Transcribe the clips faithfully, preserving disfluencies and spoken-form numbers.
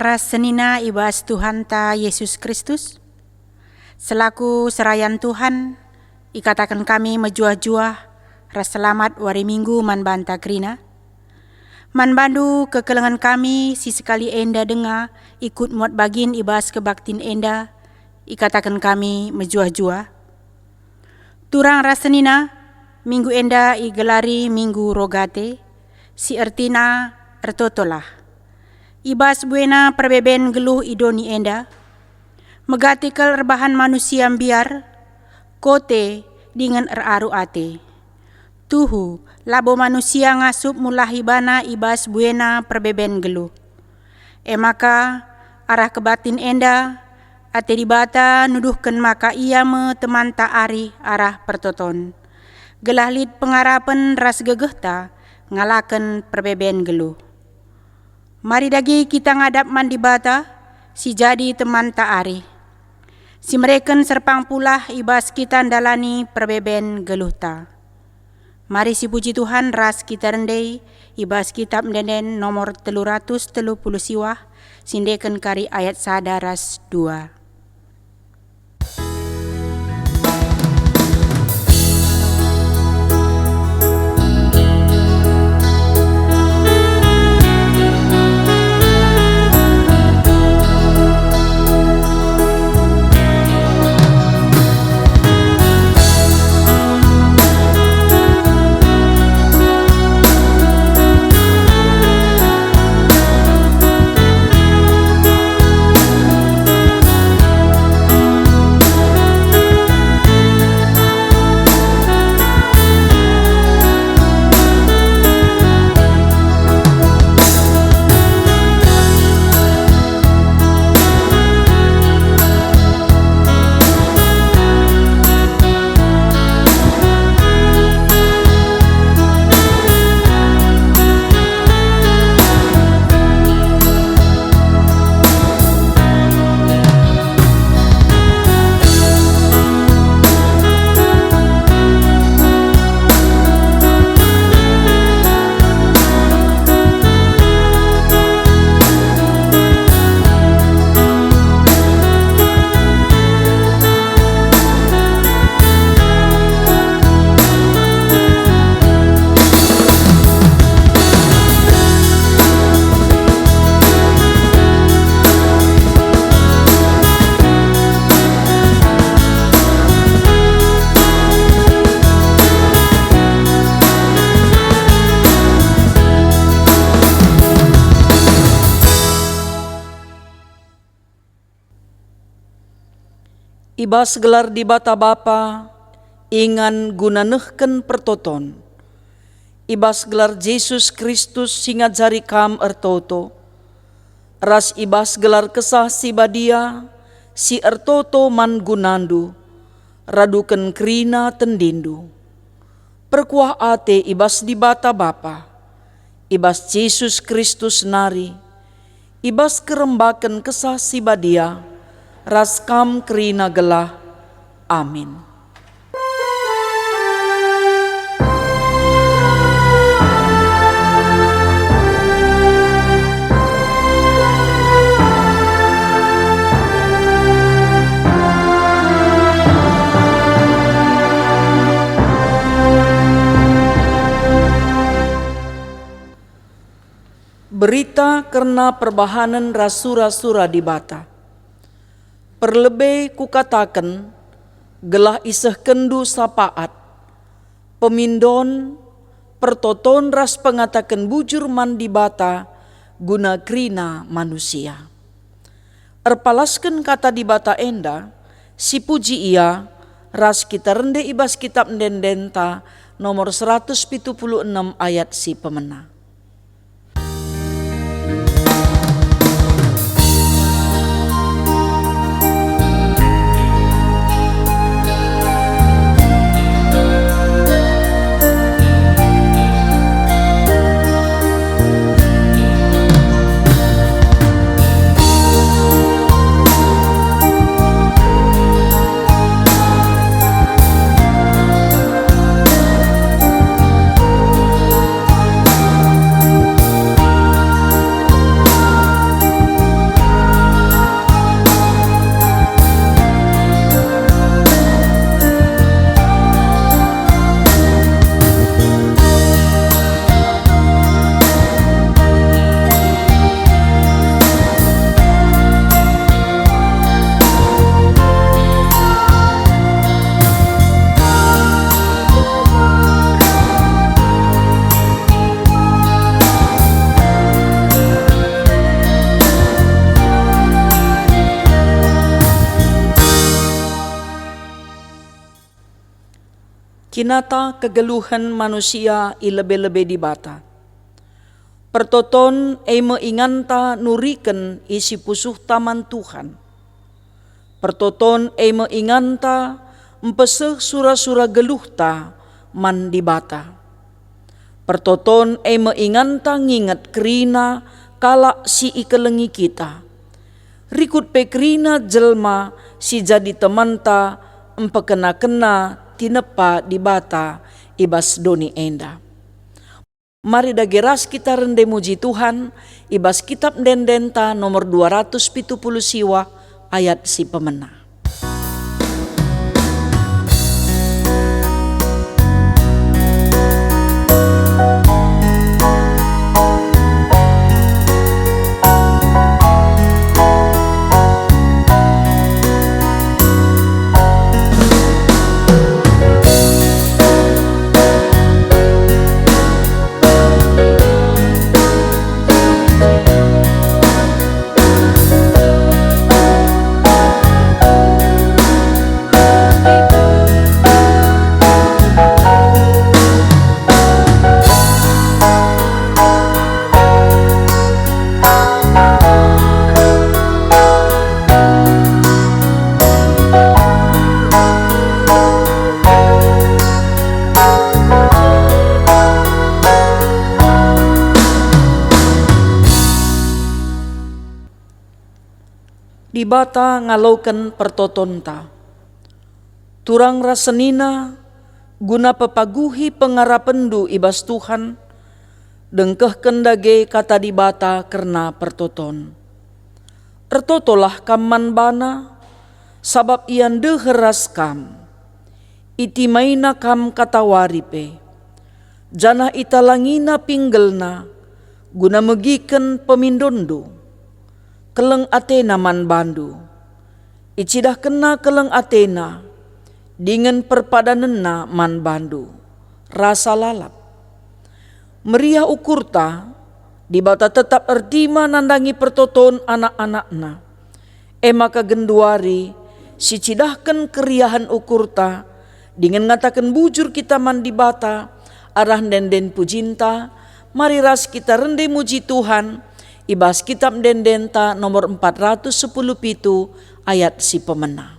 Ras senina i bas Tuhanta Yesus Kristus, selaku serayan Tuhan, ikataken kami mejuah-juah ras selamat wari Minggu man banta kerina. Man bandu kekelengen kami si sekali enda denga ikut muat bagin i bas kebaktin enda, ikataken kami mejuah-juah. Turang ras senina, minggu enda igelari Minggu Rogate, si ertina ertotolah. I bas buena perbeben geluh i doni enda, megati kal erbahan manusia mbiar, kote, dingen eraru ate. Tuhu, labo manusia ngasup mulahi bana i bas buena perbeben geluh. E maka, arah kebaktin enda, ate Dibata nuduhken maka Ia me temanta arih arah pertoton, gelah lit pengarapen ras gegehta ngalaken perbeben geluh. Mari dage kita ngadap man Dibata, si jadi temanta arih, si mereken serpang pulah i bas kita ndalani perbeben geluhta. Mari sipuji Tuhan ras kita rende i bas Kitab Ende-enden nomor telu ratus telu puluh siwah, si ndeken kari ayat sada ras dua. I bas gelar Dibata Bapa, ingan guna nehken pertoton. I bas gelar Jesus Kristus si ngajari kam ertoto, ras i bas gelar Kesah Si Badia si ertoto man gunandu, raduken kerina tendindu. Perkuah ate i bas Dibata Bapa, i bas Jesus Kristus nari, i bas kerembaken Kesah Si Badia, ras kam kerina gelah. Amin. Berita kerna perbahanen ras sura-sura Dibata. Perlebe kukataken, gelah isehkenndu sapaat, pemindon, pertoton ras pengataken bujur man Dibata guna kerina manusia. Erpalasken Kata Dibata enda, sipuji Ia, ras kita rende i bas Kitab Ende-endenta nomor seratus pitu puluh enem ayat si pemena. Inata kegeluhen manusia i lebe-lebe Dibata. Pertoton e me inganta nuriken isi pusuhta man Tuhan. Pertoton e me inganta mpeseh sura-sura geluhta man Dibata. Pertoton e me inganta nginget kerina kalak si ikelengi kita. Rikut pe kerina jelma si jadi temanta mpekena-kena tinepa Dibata i bas doni enda. Mari dage ras kita rende muji Tuhan i bas Kitap Ende-endenta nomor dua ratus pitu puluh siwah ayat si pemena. Dibata ngaloken pertotonta. Turang ras senina, guna pepaguhi pengarapenndu i bas Tuhan, dengkehken dage kata Dibata kerna pertoton. Ertotolah kam man baNa, sabap IA ndeher ras kam. ItimainaKam katawari pe, janah italangina pinggelNa guna megiken pemindonndu. Keleng ateNa man bandu. IcidahkenNa keleng ateNa dingen perpadanenNa man bandu, rasa lalap. Meriah ukurta, Dibata tetap ertima nandangi pertoton anak-anakNa. E maka genduari sicidahken keriahen ukurta dingen ngataken bujur kita man Dibata arah ende-enden pujinta, mari ras kita rende muji Tuhan i bas Kitap Ende-endenta nomor empat ratus sepuluh pitu ayat si pemena.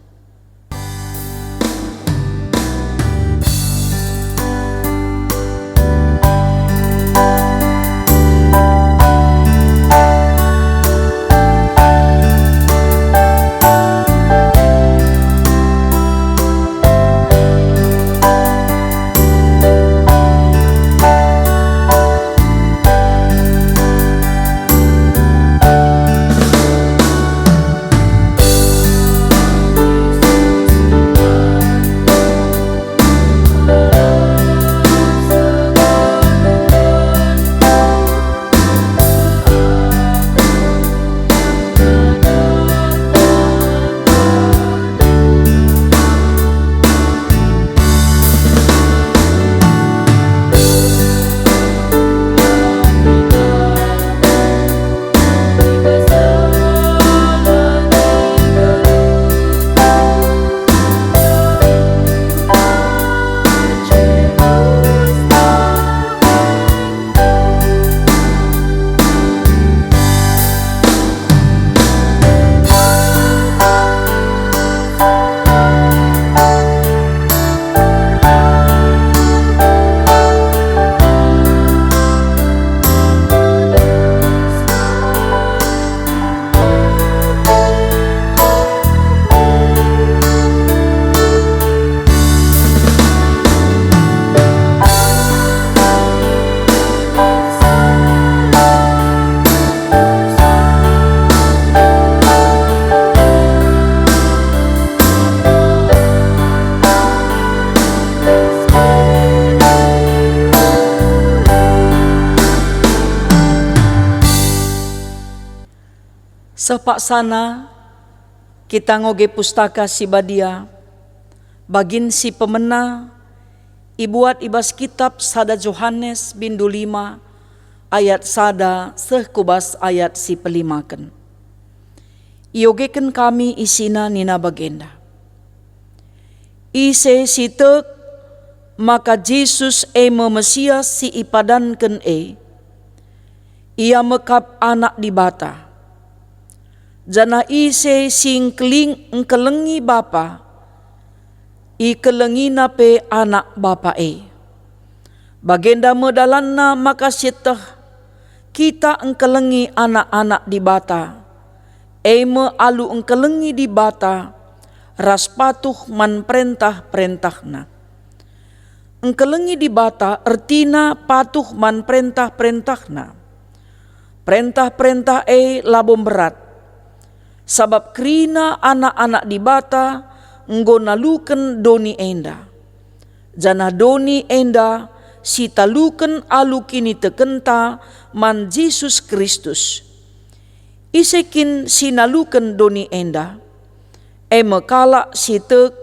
Sepaksana kita ngoge Pustaka Si Badia, bagin si pemena ibuat i bas kitap sada Johanes bindu lima ayat sada seh ku bas ayat si pelimaken. Iogeken kami isina nina bagenda, "Ise si tek, maka Jesus e me Mesias si ipadanken e. Ia me kap Anak Dibata. Janah ise si ngkeling-, ngkelengi Bapa, ikelengina pe Anak Bapa e. Bagenda me dalanna maka sieteh kita ngkelengi anak-anak Dibata, e me alu ngkelengi Dibata ras patuh man perentah-perentahNa. Engkelengi Dibata ertina patuh man perentah-perentahNa. Perentah-perentah e labo mberat, sabap kerina anak-anak Dibata enggo naluken doni enda. Janah doni enda sitaluken alu kinitekenta man Jesus Kristus. Ise kin si naluken doni enda? E me kalak si tek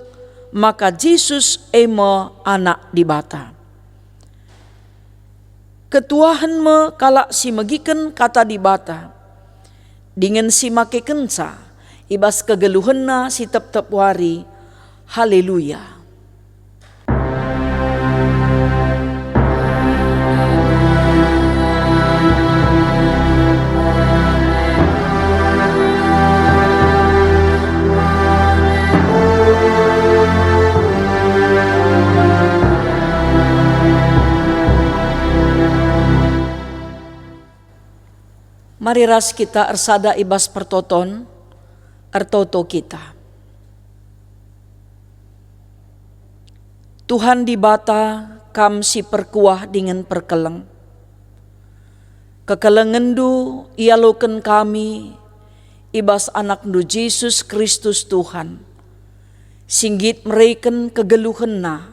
maka Jesus e me Anak Dibata. Ketuahen me kalak si megiken Kata Dibata, dingen si makekenca i bas kegeluhenna si tep-tep wari. Haleluya! Mari ras kita ersada i bas pertoton, ertoto kita. Tuhan Dibata, Kam si perkuah dingen perkeleng. KekelengenNdu ialoken kami i bas AnakNdu Jesus Kristus Tuhan, si nggit mereken kegeluhenNa,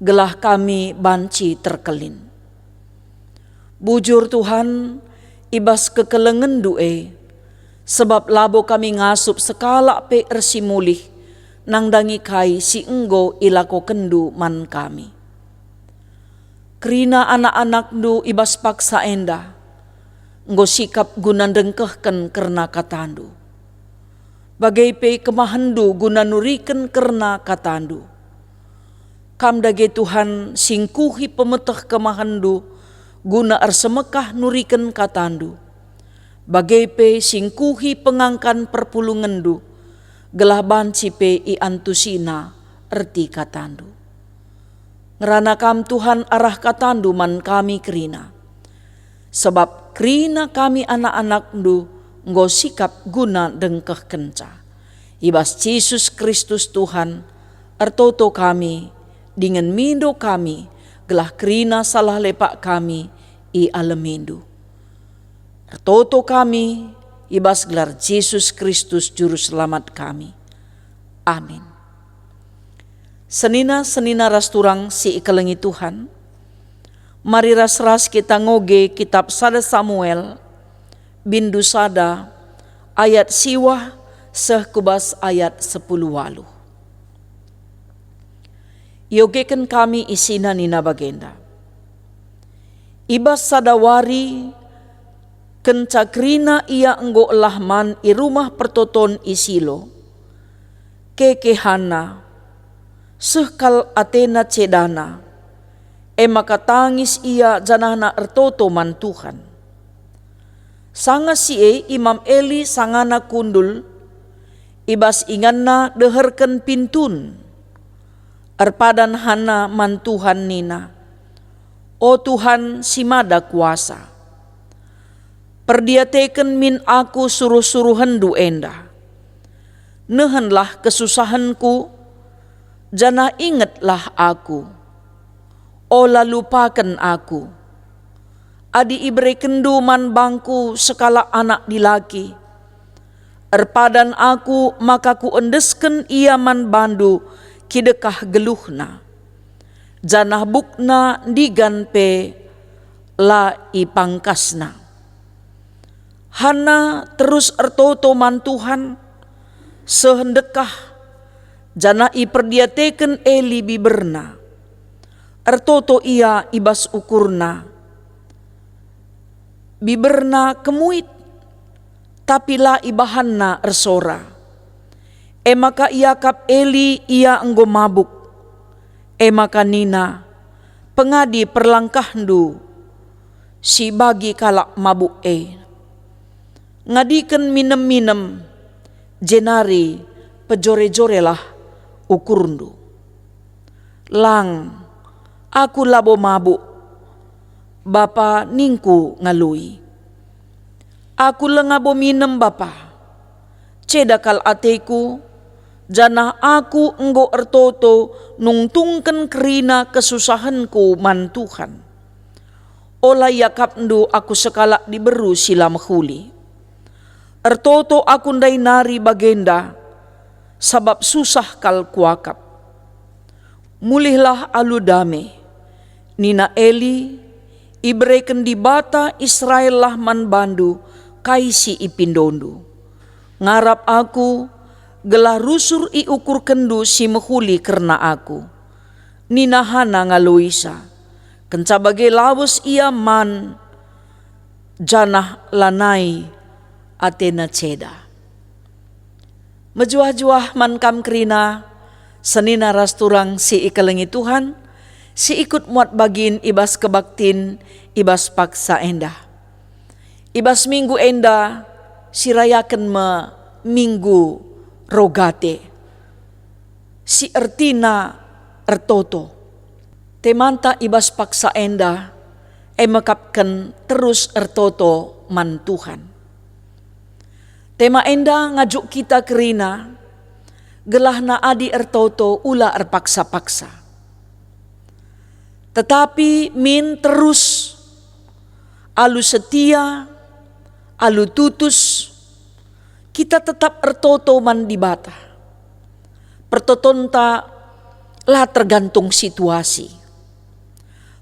gelah kami banci terkelin. Bujur, Tuhan, i bas kekelengenNdu e, sebab labo kami ngasup sekalak pe ersimulih nandangi kai si enggo ilakokenNdu man kami. Kerina anak-anakNdu i bas paksa enda enggo sikap guna ndengkehken kerna KataNdu. Bage pe kemahenNdu guna nuriken kerna KataNdu. Kam dage, Tuhan, si ngkuhi pemeteh kemahenNdu guna ersemekah nuriken KataNdu, bage pe si ngkuhi pengangkan perpulungenNdu, gelah banci pe iantusina erti KataNdu. Ngerana Kam, Tuhan, arah KataNdu man kami kerina. Sabap kerina kami anak-anakNdu enggo sikap guna ndengkehkenca. I bas Jesus Kristus Tuhan, ertoto kami, dingen mindo kami, gelah kerina salah lepak kami ialemindu. Ertoto kami i bas gelar Jesus Kristus Juru Selamat kami. Amin. Senina-senina ras turang si ikelengi Tuhan, mari ras-ras kita ngoge kitap sada Samuel, bindu sada, ayat siwah seh ku bas ayat sepuluh waluh. Iogeken kami isina nina bagenda, "I bas sada wari, kenca kerina ia enggo elah man i rumah pertoton i Silo, keke Hanna, seh kal atena cedana, e maka tangis ia janahna ertoto man Tuhan. Sanga si e Imam Eli sangana kundul, i bas inganna deherken pintun." Erpadan Hanna man Tuhan nina, "O Tuhan si Mada Kuasa, perdiateken min aku suruh-suruhenNdu enda. Nehenlah kesusahenku, janah ingetlah aku. Ola lupaken aku. Adi iberekenNdu man bangku sekalak anak dilaki, erpadan aku maka kuendesken ia man bandu kidekah geluhna, janah bukna ndigan pe la ipangkasna." Hanna terus ertoto man Tuhan, seh ndekah, janah iperdiateken Eli biberna. Ertoto ia i bas ukurna. Biberna kemuit, tapi la ibahanna ersora. E maka iakap Eli ia enggo mabuk. E maka nina, "Pengadi perlangkahndu si bagi kalak mabuk e. Ngadiken minem-minem, jenari pejore-jorelah ukurndu." "Lang, aku labo mabuk, Bapa," ningku ngaloi. "Aku langa bo minem, Bapa. Ceda kal ateku, janah aku enggo ertoto nungtungken kerina kesusahenku man Tuhan. Ola iakapndu aku sekalak diberu si la mehuli. Ertoto aku ndai nari bagenda, sabap susah kal kuakap." "Mulihlah alu dame," nina Eli, "ibereken Dibata Israellah man bandu kai si ipindondu. Ngarap aku, gelah rusur iukurkenndu si mehuli kerna aku." Nina Hana ngaloisa, kenca bage lawes ia man, janah lanai atena ceda. Mejuah-juah man kam kerina, senina ras turang si ikelengi Tuhan, si ikut muat bagin i bas kebaktin i bas paksa enda. I bas minggu enda sirayaken me Minggu Rogate, si ertina ertoto. Temanta i bas paksa enda e mekapken terus ertoto man Tuhan. Tema enda ngajuk kita kerina, gelahna adi ertoto ula erpaksa-paksa. Tetapi min terus, alu setia, alu tutus, kita tetap ertoto man Dibata. Pertotonta la tergantung situasi.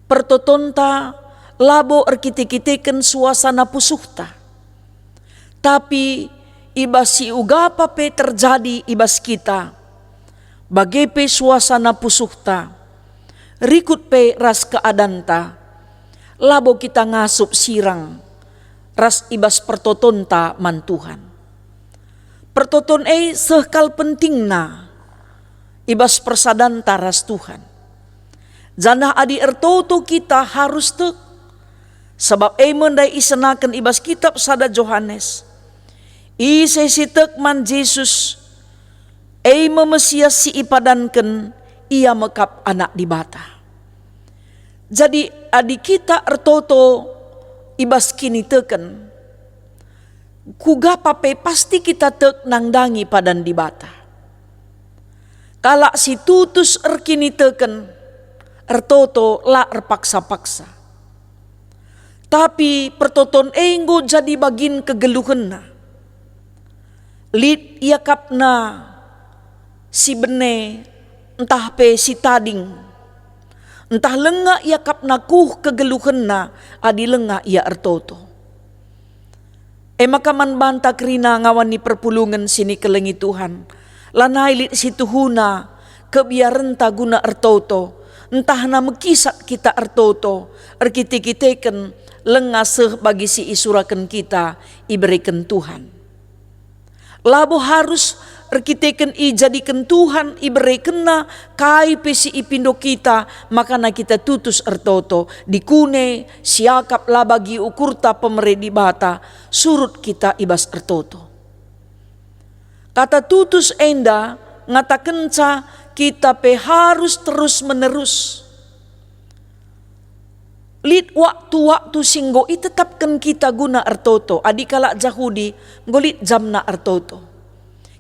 Pertotonta labo erkite-kiteken suasana pusuhta. Tapi i bas si uga pa pe terjadi i bas kita, bage pe suasana pusuhta, rikut pe ras keadanta, labo kita ngasup sirang ras i bas pertotonta man Tuhan. Pertoton e seh kal pentingna i bas persadanta ras Tuhan. Janah adi ertoto kita harus tek, sabap e me ndai isenaken i bas kitap sada Johanes, "Ise si tek man Jesus, e me Mesias si ipadanken, ia me kap Anak Dibata." Jadi, adi kita ertoto i bas kiniteken, kuga pa pe pasti kita tek nandangi padan Dibata. Kalak si tutus erkiniteken, ertoto la erpaksa-paksa. Tapi pertoton e enggo jadi bagin kegeluhenna. Lit iakapna si bene, ntah pe si tading, ntah langa iakapna kuh kegeluhenna adi langa ia ertoto. E maka man banta kerina ngawan ni perpulungen si nikelengi Tuhan, lanai lit si tuhuna kebiarenta guna ertoto, ntahna mekisat kita ertoto, erkite-kiteken langa seh bagi si isuraken kita ibereken Tuhan. Labo harus erkiteken ijadiken Tuhan iberekenNa kai pe si ipindo kita, makana kita tutus ertoto, dikune siakap la bagi ukurta pemere Dibata, surut kita i bas ertoto. Kata tutus enda ngatakenca kita pe harus terus-menerus. Lit waktu-waktu si enggo itetapken kita guna ertoto. Adi kalak Jahudi, enggo lit jamna ertoto.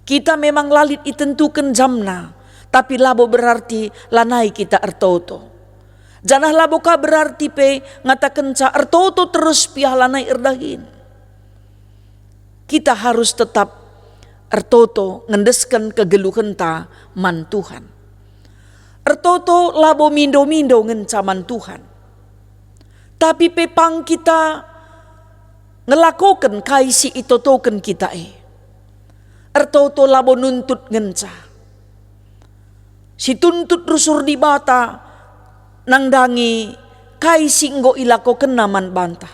Kita memang la lit itentuken jamna, tapi labo berarti lanai kita ertoto. Janah labo ka berarti pe ngatakenca ertoto terus piah lanai erdahin. Kita harus tetap ertoto ngendesken kegeluhenta man Tuhan. Ertoto labo mindo-mindo ngenca man Tuhan. Tapi pe pang kita ngelakoken kai si itotoken kita e. Ertoto labo nuntut ngenca. Situntut rusur Dibata nandangi kai si enggo ilakokenNa man banta.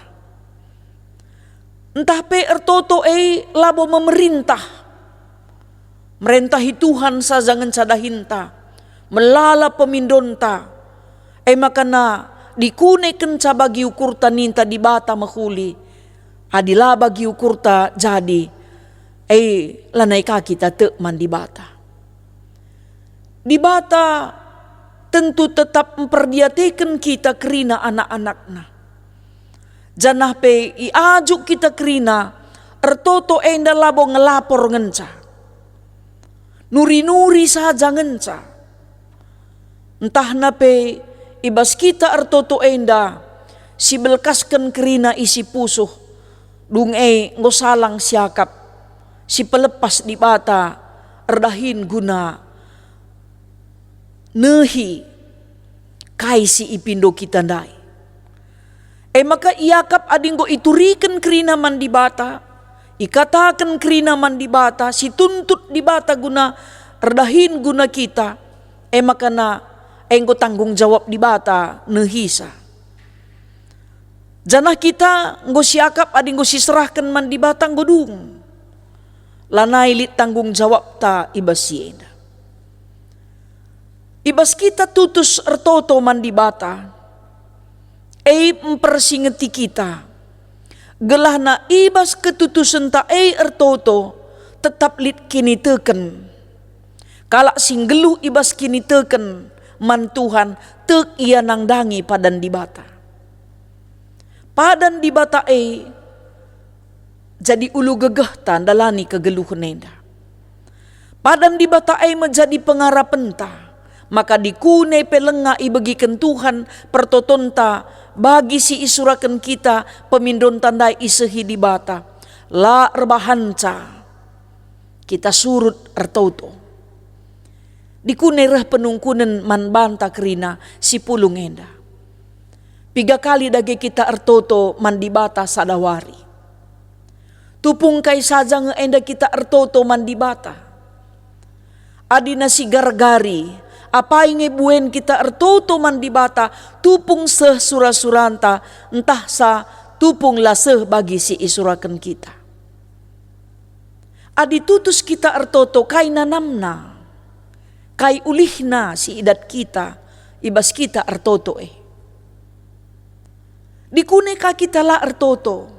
Ntah pe ertoto e labo memerintah. Merentahi Tuhan saja ngenca dahinta. Melala pemindonta, e maka na dikune kenca bagi ukurta ninta Dibata mehuli, adi la bagi ukurta jadi, e lanai ka kita tek man Dibata. Dibata tentu tetap mperdiateken kita kerina anak-anakNa. Janah pe iajuk kita kerina, ertoto enda labo ngelapor ngenca. Nuri-nuri saja ngenca. Ntahna pe i bas kita ertoto enda, sibelkasken kerina isi pusuh, dung e enggo salang siakap, sipelepas Dibata erdahin guna nehi kai si ipindo kita ndai. E maka iakap adi enggo ituriken kerina man Dibata, ikataken kerina man Dibata, situntut Dibata guna erdahin guna kita, e maka na enggo tanggung jawab Dibata nehisa. Janah kita enggo siakap adi enggo siserahken man Dibata enggo dung. Lanai lit tanggung jawabta i bas si enda. I bas kita tutus ertoto man Dibata, e mpersingeti kita, gelahna i bas ketutusenta e ertoto tetap lit kiniteken. Kalak si nggeluh i bas kiniteken man Tuhan, tek ia nandangi padan Dibata. Padan Dibata e jadi ulu gegehta ndalani kegeluhen enda. Padan Dibata e me jadi pengarapenta, maka dikune pe lenga ibegiken Tuhan pertotonta bagi si isuraken kita pemindonta ndai isehi Dibata. La erbahanca kita surut ertoto. Dikune reh penungkunen man banta kerina si pulung enda. Piga kali dage kita ertoto man Dibata sada wari? Tupung kai saja nge enda kita ertoto man Dibata. Adina sigar-gari, apai nge buen kita ertoto man Dibata, tupung seh sura-suranta, ntah sa tupung la seh bagi si isuraken kita. Adi tutus kita ertoto, kai nanamna? Kai ulihna si idat kita i bas kita ertoto e? Dikune ka kita la ertoto?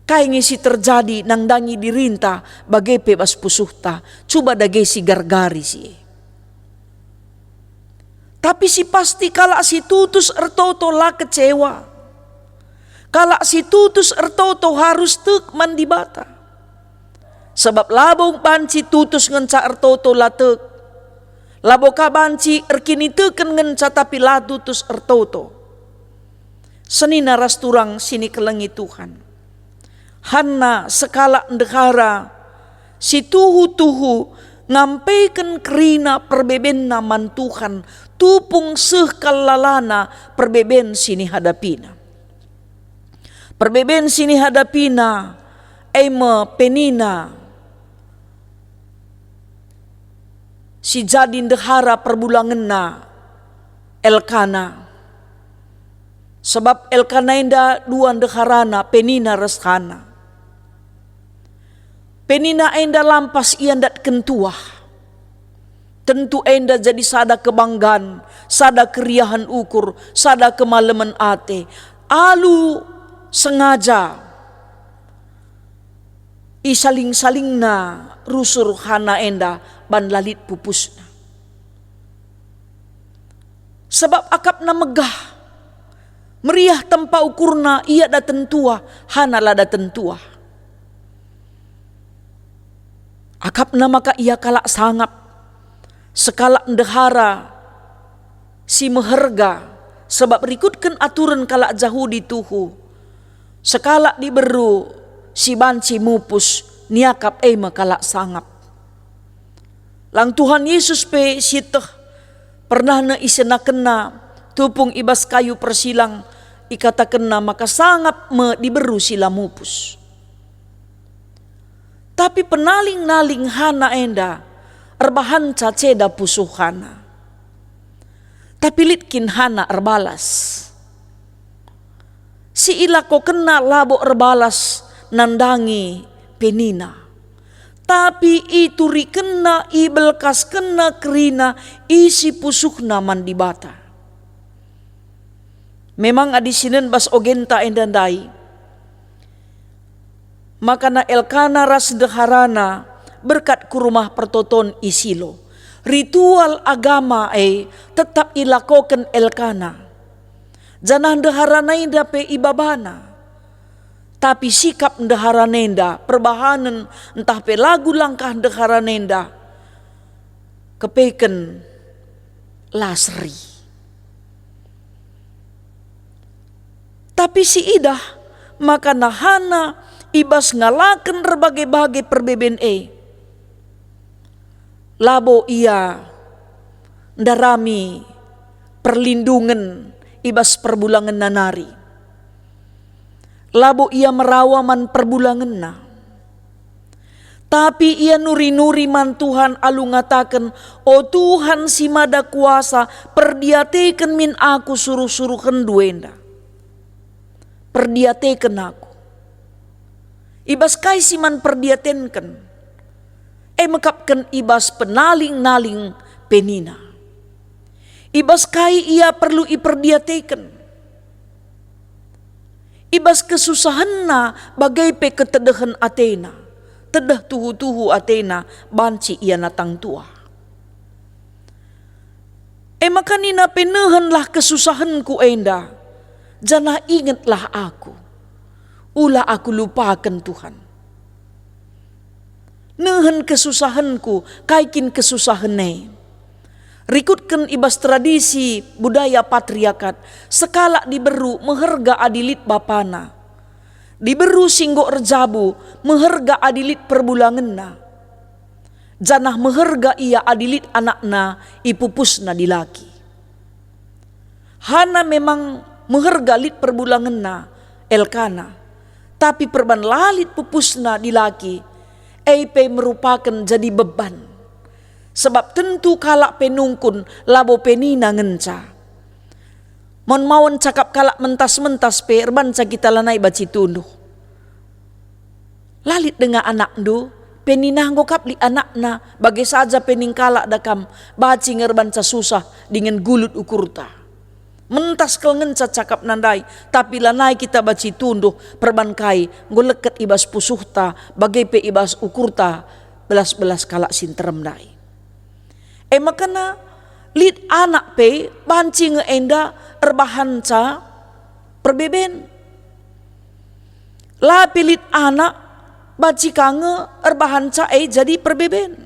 Kai nge si terjadi nandangi dirinta bage pe bas pusuhta, cuba dage sigar-gari si e? Tapi si pasti kalak si tutus ertoto la kecewa. Kalak si tutus ertoto harus tek man Dibata. Sebab labo banci tutus ngenca ertoto la tek. Labo ka banci erkiniteken ngenca tapi la tutus ertoto. Senina ras turang si nikelengi Tuhan. Hanna sekalak ndehara si tuhu-tuhu ngampeken kerina perbebenna man Tuhan, tupung seh kal lalana perbeben si nihadapina. Perbeben si nihadapina e me Penina si jadi ndehara perbulangenna Elkana. Sebab Elkana enda dua ndeharana, Penina ras Hana. Penina enda lampas iandatken tuah. Tentu enda jadi sada kebanggan, sada keriahen ukur, sada kemalemen ate. Alu sengaja isaling-salingna rusur Hana enda ban la lit pupusna. Sebab akapna megah, meriah tempa ukurna, ia daten tuah, Hana la daten tuah. Akapna maka ia kalak sangap, sekalak ndehara si meherga, sebab rikutken aturen kalak Jahudi tuhu, sekalak diberu si banci mupus niakap e me kalak sangap. Lang Tuhan Yesus pe sieteh pernahna isenakenna tupung i bas kayu persilang, ikatakenna maka sangap me diberu si la mupus. Tapi penaling-naling Hana enda erbahanca ceda pusuh Hana. Tapi lit kin Hana erbalas. Si ilakokenna labo erbalas nandangi Penina. tapi iturikenna, ibelkaskenna kerina, isi pusuhna man Dibata. Memang adi sinen bas ogenta enda ndai, makana Elkana ras ndeharana berkat ku rumah pertoton i Silo. Ritual agama e tetap ilakoken Elkana, janah ndeharana enda pe ibabana. Tapi sikap ndeharana enda, perbahanen ntah pe lagu langkah ndeharana enda, kepeken la seri. Tapi siidah maka Hana i bas ngalaken erbage-bage perbeben e, labo ia ndarami perlindungen i bas perbulangenna nari. Labo ia merawa man perbulangenna. Tapi ia nuri-nuri man Tuhan alu ngataken, "O Tuhan si Mada Kuasa, perdiateken min aku suruh-suruhenNdu enda. Perdiateken aku." I bas kai si man perdiatenken? E mekapken i bas penaling-naling penina. I bas kai ia perlu iperdiateken? I bas kesusahenna bage pe ketedehen atena, tedeh tuhu-tuhu atena banci ia natang tuah. E maka nina pe, "Nehenlah kesusahenku enda, janah ingetlah aku. Ula aku lupaken Tuhan." Nehen kesusahenku, kai kin kesusahen e? Rikutken i bas tradisi budaya patriakat, sekalak diberu meherga adi lit bapana. Diberu si enggo erjabu meherga adi lit perbulangenna. Janah meherga ia adi lit anakna ipupusna dilaki. Hana memang meherga lit perbulangenna, Elkana, tapi perban la lit pupusna dilaki, e pe merupaken jadi beban. Sebab tentu kalak pe nungkun labo penina ngenca. Maun-maun cakap kalak mentas-mentas pe erbanca kita lanai banci tunduh. La lit denga anakndu, penina enggo kap lit anakna, bage saja pe ning kalak da kam, banci nge erbanca susah dingen gulut ukurta. Mentas kal ngenca cakapna ndai, tapi lanai kita banci tunduh perban kai enggo leket i bas pusuhta, bage pe i bas ukurta belas-belas kalak si nterem ndai. E maka lit anak pe banci nge enda erbahanca perbeben. La pe lit anak, banci ka nge erbahanca e jadi perbeben.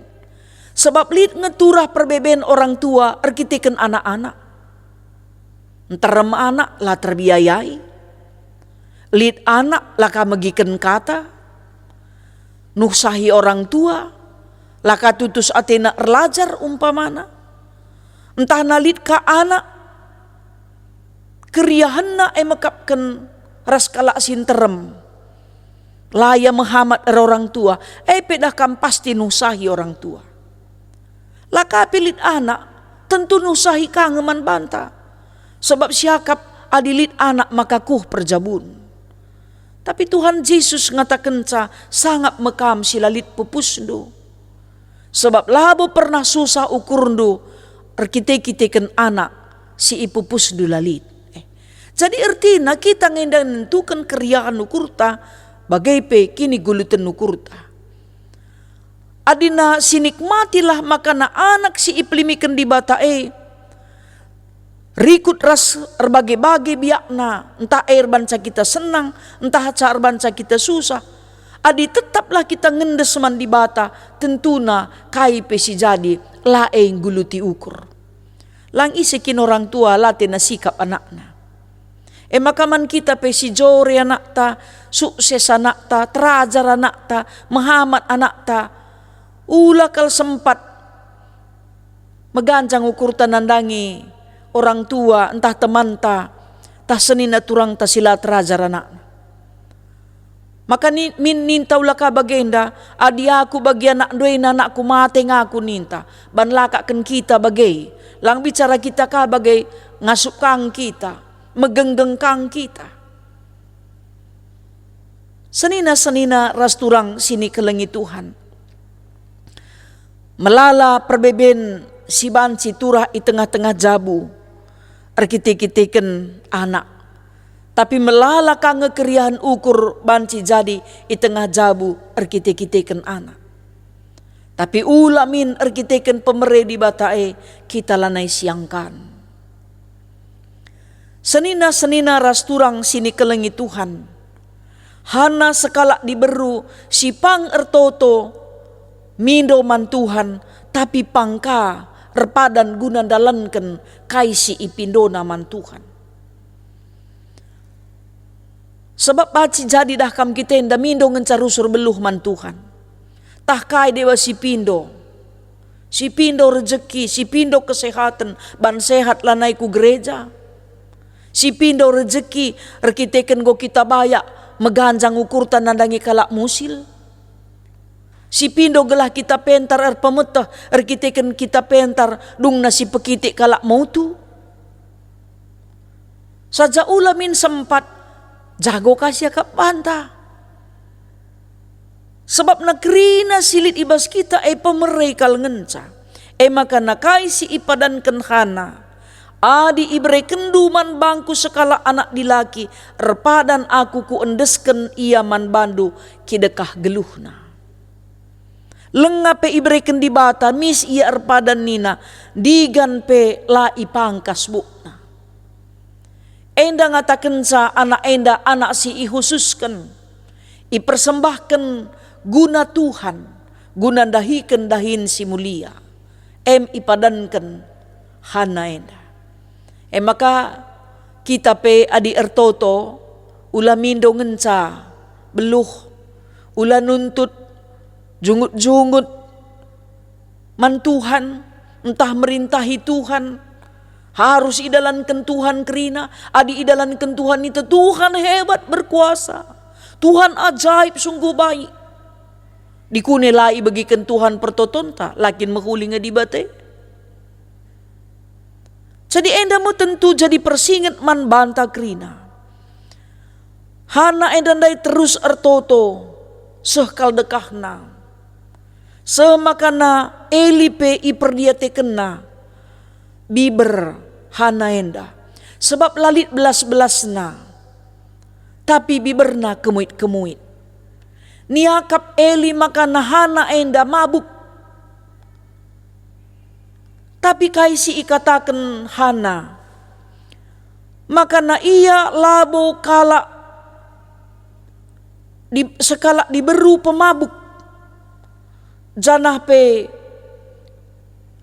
Sebab lit nge turah perbeben orang tua erkiteken anak-anak. Nterem anak la terbiayai. Lit anak la ka megiken kata. Nuhsahi orang tua, la ka tutus atena erlajar umpamana. Ntah na lit ka anak, keriahenna e mekapken ras kalak si nterem. La ia mehamat ras orang tua, e pe dah kam pasti nuhsahi orang tua. La ka pe lit anak, tentu nuhsahi ka nge man banta. Sebab siakap adi lit anak maka kuh perjabun. Tapi Tuhan Jesus ngatakenca, "Sangap me kam si la lit pupusndu. Sebab labo pernah susah ukurndu erkite-kiteken anak si ipupusndu la lit." Eh, jadi ertina kita nge enda nentuken keriahen ukurta, bage pe kiniguluten ukurta. Adina sinikmatilah makana anak si ipelimiken Dibata e rikut ras erbage-bage biakna, ntah e erbanca kita senang, ntah ca erbanca kita susah. Adi tetaplah kita ngendes man Dibata, tentuna kai pe si jadi, la e ngguluti ukur. Lang ise kin orang tua la tena sikap anakna. E maka man kita pe si jore anakta, sukses anakta, terajar anakta, mehamat anakta, ula kal sempat meganjang ukurta nandangi orang tua, ntah temanta, ntah senina turangta si la terajar anakna. Maka ni-, min-, ninta ula ka bagenda, "Adi aku bagi anakndu ena, anakku mate ngaku," ninta. Ban la ka ken kita bage. Lang bicara kita ka bage, ngasup ka nge kita, megenggeng ka nge kita. Senina-senina ras turang si nikelengi Tuhan. Melala perbeben si banci turah i tengah-tengah jabu erkite-kiteken anak, tapi melala ka nge keriahen ukur banci jadi i tengah jabu erkite-kiteken anak. Tapi ula min erkiteken pemere Dibata e kita lanai siangkan. Senina-senina ras turang si nikelengi Tuhan, Hana sekalak diberu si pang ertoto mindo man Tuhan, tapi pang ka erpadan guna ndalanken kai si ipindona man Tuhan. Sebab banci jadi dah kam kita enda mindo ngenca rusur beluh man Tuhan. Tah kai dewa si pindo? Si pindo rejeki, si pindo kesehaten, ban sehat lanai ku gereja. Si pindo rejeki erkiteken enggo kita bayak meganjang ukurta nandangi kalak musil. Si pindo gelah kita pentar erpemeteh erkiteken kita pentar dungna si pekitik kalak motu. Saja ula min sempat, jago ka siakap banta. Sebabna kerina si lit i bas kita e pemere kal ngenca. E maka nakai si ipadanken Hana, "Adi iberekenndu man bangku sekalak anak dilaki, erpadan aku kuendesken ia man bandu kidekah geluhna." Lenga pe ibereken Dibata mis ia erpadan nina, ndigan pe la ipangkas bukna. Enda ngatakenca anak enda anak si ihususken, ipersembahken guna Tuhan, guna ndahiken dahin si mulia. Em ipadanken Hana enda. E maka kita pe adi ertoto, ula mindo ngenca beluh, ula nuntut jungut-jungut man Tuhan, ntah merintahi Tuhan, harus idalanken Tuhan kerina. Adi idalanken Tuhan nina, "Tuhan hebat berkuasa, Tuhan ajaib sungguh baik." Dikune la ibegiken Tuhan pertotonta, la kin mehuli nge Dibata e? Jadi enda me tentu jadi persinget man banta kerina. Hana enda ndai terus ertoto, seh kal dekahna. Seh maka Eli pe iperdiatekenna biber Hana enda, sebab la lit belas-belasna, tapi biberna kemuit-kemuit. Niakap Eli maka Hana enda mabuk. Tapi kai si ikataken Hana? Maka ia labo kalak di, sekalak diberu pemabuk, janah pe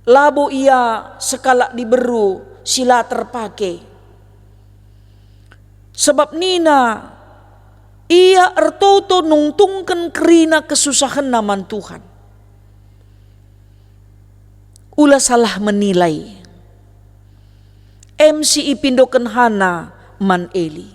labo ia sekalak diberu si la terpake. Sebab nina, ia ertoto nungtungken kerina kesusahenna man Tuhan. Ula salah menilai. Em si ipindoken Hana man Eli.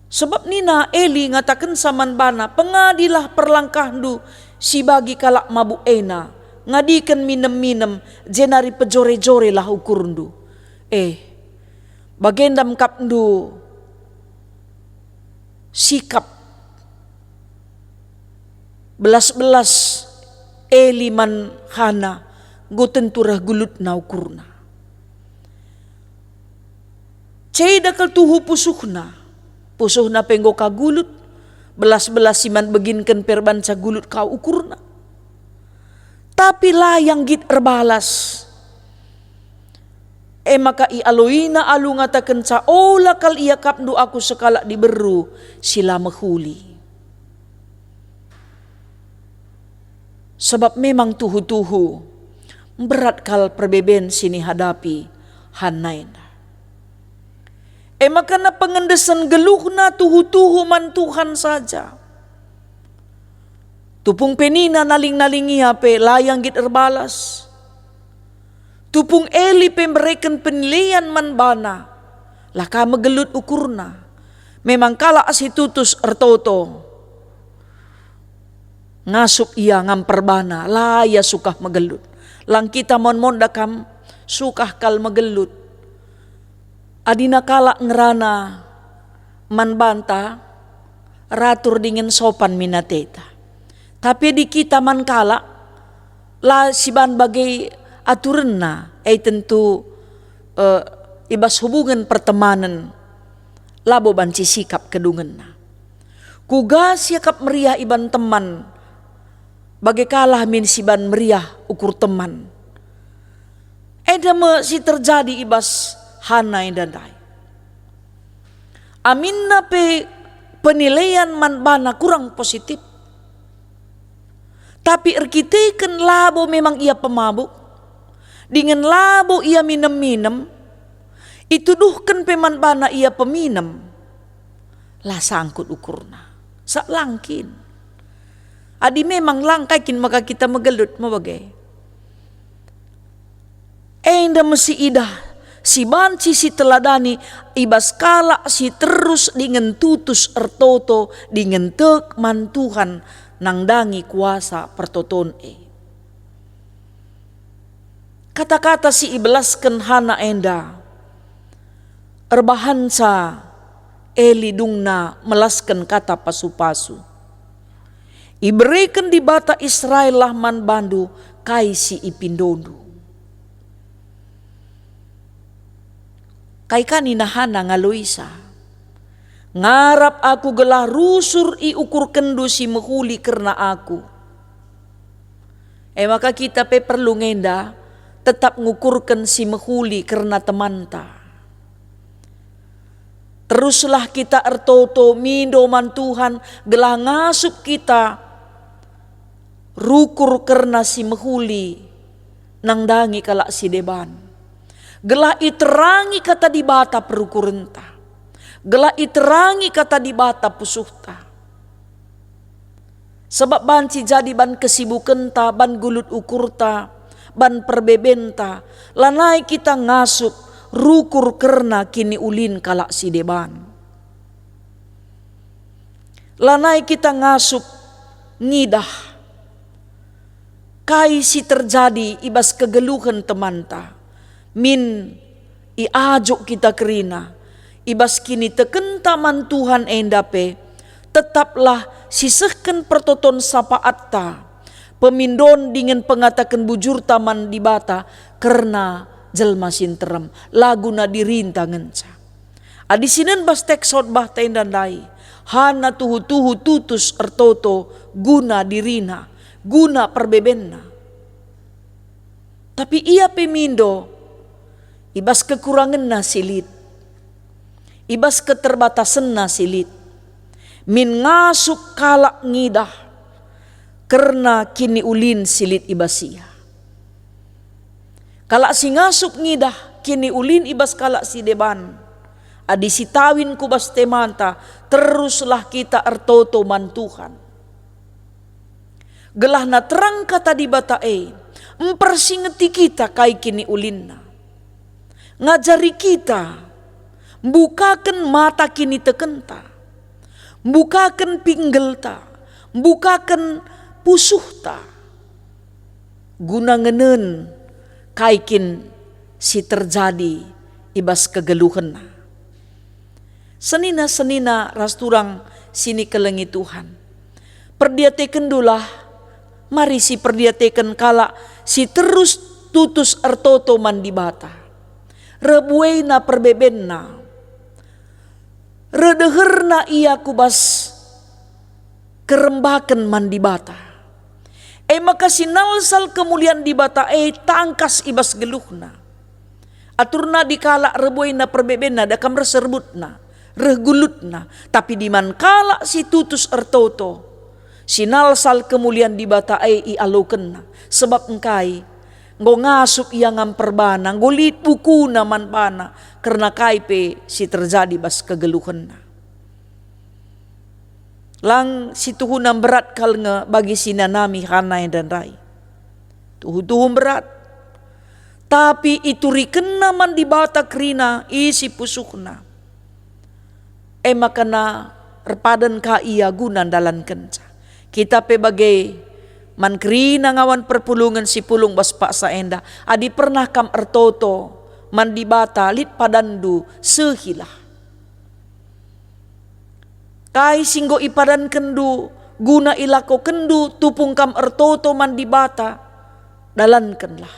Sebab nina Eli ngatakenca man bana, "Pengadilah perlangkahndu si bagi kalak mabuk ena, ngadiken minem-minem, jenari pejore-jorelah ukurndu." Eh, bagenda mekapndu sikap belas-belas Eli man Hana, enggo tentu reh gelutna ukurna. Ceda kal tuhu pusuhna. Pusuhna pe enggo ka gulut, belas-belas si man beginken pe erbanca gulut ka ukurna. Tapi la ia nggit erbalas. E maka ialoina alu ngatakenca, "Ola kal iakapndu aku sekalak diberu si la mehuli." Sebab memang tuhu-tuhu, mberat kal perbeben si nihadapi Hana enda. E maka pengendesen geluhna tuhu-tuhu man Tuhan saja. Tupung pe nina naling-naling ia pe la ia nggit erbalas. Tupung Eli pe mbereken penilaian man bana, la ka megelut ukurna. Memang kalak si tutus ertoto. Ngasup ia ngamper bana, la ia sukah megelut. Lang kita mon-mon da kam sukah kal megelut. Adina kalak ngerana man banta, ratur dingen sopan min ateta. Tapi adi kita man kalak, La siban bage aturenna, e tentu, eh, i bas hubungen pertemanen, labo banci sikap kedungenna. Kuga siakap meriah iban teman, bage kalah min siban meriah ukur teman. Enda me si terjadi i bas Hana enda ndai. Aminna pe penilaian man bana kurang positif, tapi erkiteken labo memang ia pemabuk, dingen labo ia minem-minem, ituduhken pe man bana ia peminem, la sangkut ukurna. Sa lang kin. Adi memang lang, kai kin maka kita megelut me bage? Enda me si idah, si banci siteladani i bas kalak si terus dingen tutus ertoto dingen tek man Tuhan nandangi kuasa pertoton e. Kata-kata si ibelasken Hana enda erbahanca Eli dungna melasken kata pasu-pasu. Ibereken Dibata Israel lah man bandu kai si ipindondu. Kai ka nina Hana ngaloisa? Ngarap aku gelah rusur iukurkenndu si mehuli kerna aku. E maka kita pe perlu ngenda tetap ngukurken si mehuli kerna temanta. Teruslah kita ertoto mindo man Tuhan gelah ngasup kita rukur kerna si mehuli nandangi kalak si deban. Gelah iterangi kata Dibata perukurenta. Gelah iterangi kata Dibata pusuhta. Sabap banci jadi ban kesibukenta, ban gulut ukurta, ban perbebenta, lanai kita ngasup rukur kerna kiniulin kalak si deban. Lanai kita ngasup ngidah kai si terjadi i bas kegeluhen temanta, min iajuk kita kerina i bas kinitekenta man Tuhan enda pe, tetaplah sisehken pertoton sapaatta, pemindon dingen pengataken bujurta man Dibata kerna jelma si nterem, la guna dirinta ngenca. Adi sinen bas teks khotbahta enda ndai, Hana tuhu-tuhu tutus ertoto guna dirina, guna perbebenna. Tapi ia pe mindo i bas kekurangenna si lit, i bas keterbatasenna si lit, min ngasup kalak ngidah kerna kiniulin si lit i bas ia. Kalak si ngasup ngidah kiniulin i bas kalak si deban, adi sitawin ku bas temanta, teruslah kita ertoto man Tuhan. Gelahna terang kata Dibata e mpersingeti kita kai kiniulinna. Ngajari kita, mbukaken mata kinitekenta, mbukaken pinggelta, mbukaken pusuhta, guna ngenen kai kin si terjadi i bas kegeluhenna. Senina-senina ras turang si nikelengi Tuhan, perdiatekendulah, mari siperdiateken kalak si terus tutus ertoto man Dibata. Reh buena perbebenna, reh deherna ia ku bas kerembaken man Dibata. E maka sinalsal kemulian Dibata e tangkas i bas geluhna. Aturna adi kalak reh buena perbebenna, da kam reh serbutna, reh gulutna. Tapi adi man kalak si tutus ertoto, sinalsal kemulian Dibata e ialokenna. Sebab engkai? Enggo ngasup ia ngamper bana, enggo lit bukuna man bana kerna kai pe si terjadi bas kegeluhenna. Lang situhuna mberat kal nge bagi si nanami Hana enda ndai. Tuhu-tuhu mberat. Tapi iturikenna man Dibata kerina isi pusuhna. E maka na erpadan ka ia guna ndalankenca. Kita pe bage, man kerina ngawan perpulungen si pulung bas paksa enda, adi pernah kam ertoto man Dibata, lit padanndu, sehilah. Kai si enggo ipadankenndu guna ilakokenndu tupung kam ertoto man Dibata, Dalankenlah,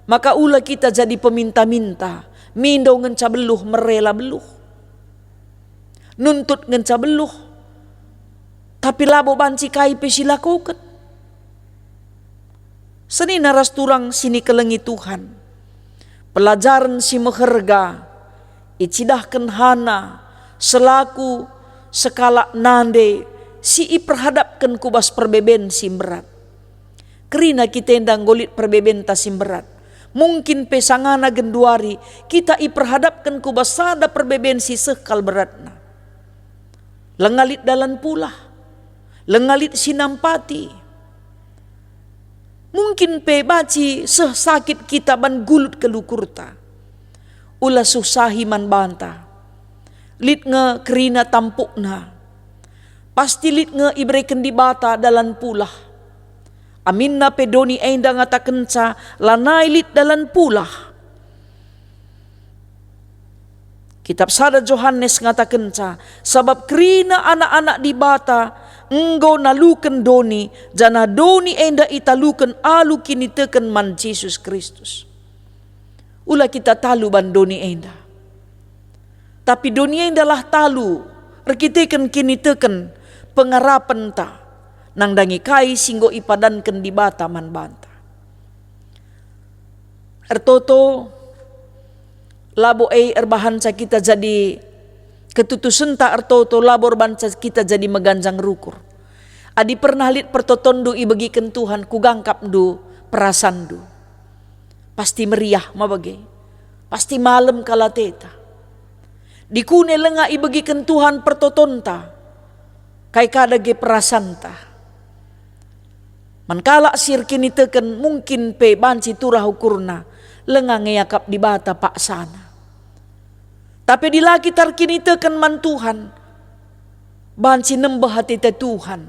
maka ula kita jadi peminta-minta, mindo ngenca beluh, merela beluh, nuntut ngenca beluh, tapi labo banci kai pe silakoken. Senina ras turang sinikelengi Tuhan, pelajaren si meherga icidahken Hana selaku sekalak nande si iperhadapken ku bas perbeben si mberat. Kerina kita enda enggo lit perbebenta si mberat. Mungkin pe sangana genduari kita iperhadapken ku bas sada perbeben si seh kal beratna. Langa lit dalan pulah, langa lit si nampati. Mungkin pe banci seh sakit kita ban gulut kelukurta. Ula susahi man banta. Lit nge kerina tampukna. Pasti lit nge ibereken Dibata dalan pulah. Aminna pe doni enda ngatakenca lanai lit dalan pulah. Kitap sada Johanes ngatakenca, sabap kerina anak-anak Dibata enggo naluken doni, janah doni enda italuken alu kiniteken man Jesus Kristus. Ula kita talu ban doni enda. Tapi doni endalah talu erkiteken kiniteken pengarapenta nandangi kai si enggo ipadanken Dibata man banta. Ertoto, labo e erbahanca kita jadi ketutusenta ertoto, labo erbahanca kita jadi meganjang rukur. Adi pernah lit pertotonndu ibegiken Tuhan, kuga ngkapndu perasanndu? Pasti meriah ma bage, pasti malem kal ateta. Dikune lenga ibegiken Tuhan pertotonta, kai ka dage perasanta. Man kalak si erkiniteken mungkin pe banci turah ukurna, lenga nge iakap Dibata paksana. Tapi adi la kita erkiniteken man Tuhan, banci nembeh ateta Tuhan,